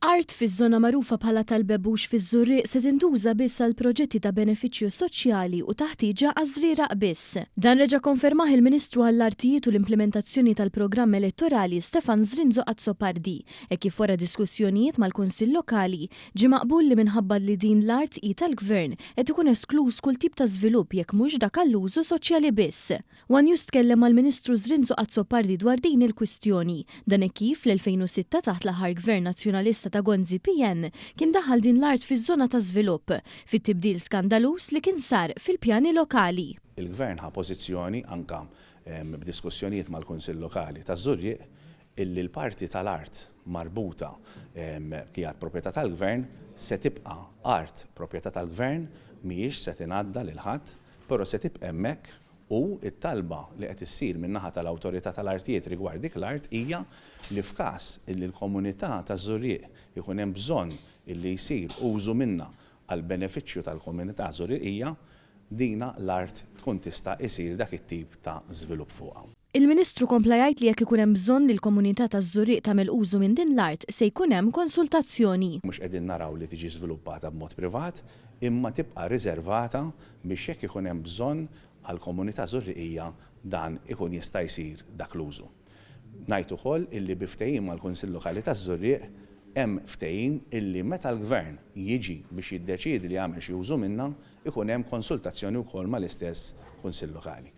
Art fiż-żona magħrufa bħala tal-Bebux fiż-Żurrieq se tintuża biss għal proġetti ta' benefiċċju soċjali u ta' ħtieġa għaż-Żrieraq biss. Dan reġa' kkonfermah il-Ministru għall-Artijiet u l-Implimentazzjoni tal-Programm Elettorali Stefan Zrinzo Azzopardi hekk kif wara diskussjonijiet mal-Kunsill Lokali ġie maqbul li minħabba li din l-art hi tal-Gvern qed ikun eskluż kull tip ta' żvilupp jekk mhux dak għall-użu soċjali biss. One News tkellem mal-Ministru Zrinzo Azzopardi dwar din il-kwistjoni. Dan hekk kif fl-2006 taħt l-aħħar Gvern Nazzjonalista ta' Gonzi PN kien daħal din l-art fiż-żona ta' żvilupp, fit-tibdil skandaluż li kien sar fil-pjani lokali. Il-Gvern ħa pożizzjoni anke b'diskussjonijiet mal-Kunsill Lokali taż-Żurrieq illi l-parti tal-art marbuta li għad proprjetà tal-Gvern se tibqa' art proprjetà tal-Gvern, mhijiex se tingħadda lil ħadd, però se tibqa' hemmhekk U t-talba li qed issir min-naħa tal-Awtorità tal-Artijiet rigward dik l-art hija li f'każ illi l-komunità taż-Żurrieq ikun hemm bżonn illi jsir użu minnha għall-benefiċċju tal-komunità Żurrieqija, dina l-art tkun tista' isir dak it-tip ta' żvilupp fuqha. Il-Ministru kompla jgħid li jekk ikun hemm bżonn li l-komunità taż-Żurrieq tagħmel użu minn din l-art se jkun hemm konsultazzjoni. Mhux qegħdin naraw li tiġi żviluppata b'mod privat, imma tibqa' riservata biex jekk ikun hemm bżonn għall-komunità Żurriqija dan ikun jista' jsir dak l-użu. Ngħid ukoll illi bi ftehim mal-Kunsill Lokali taż-Żurrieq hemm ftehim illi meta l-Gvern jiġi biex jiddeċiedi li jagħmel xi użu minnha, ikun hemm konsultazzjoni wkoll mal-istess Kunsill Lokali.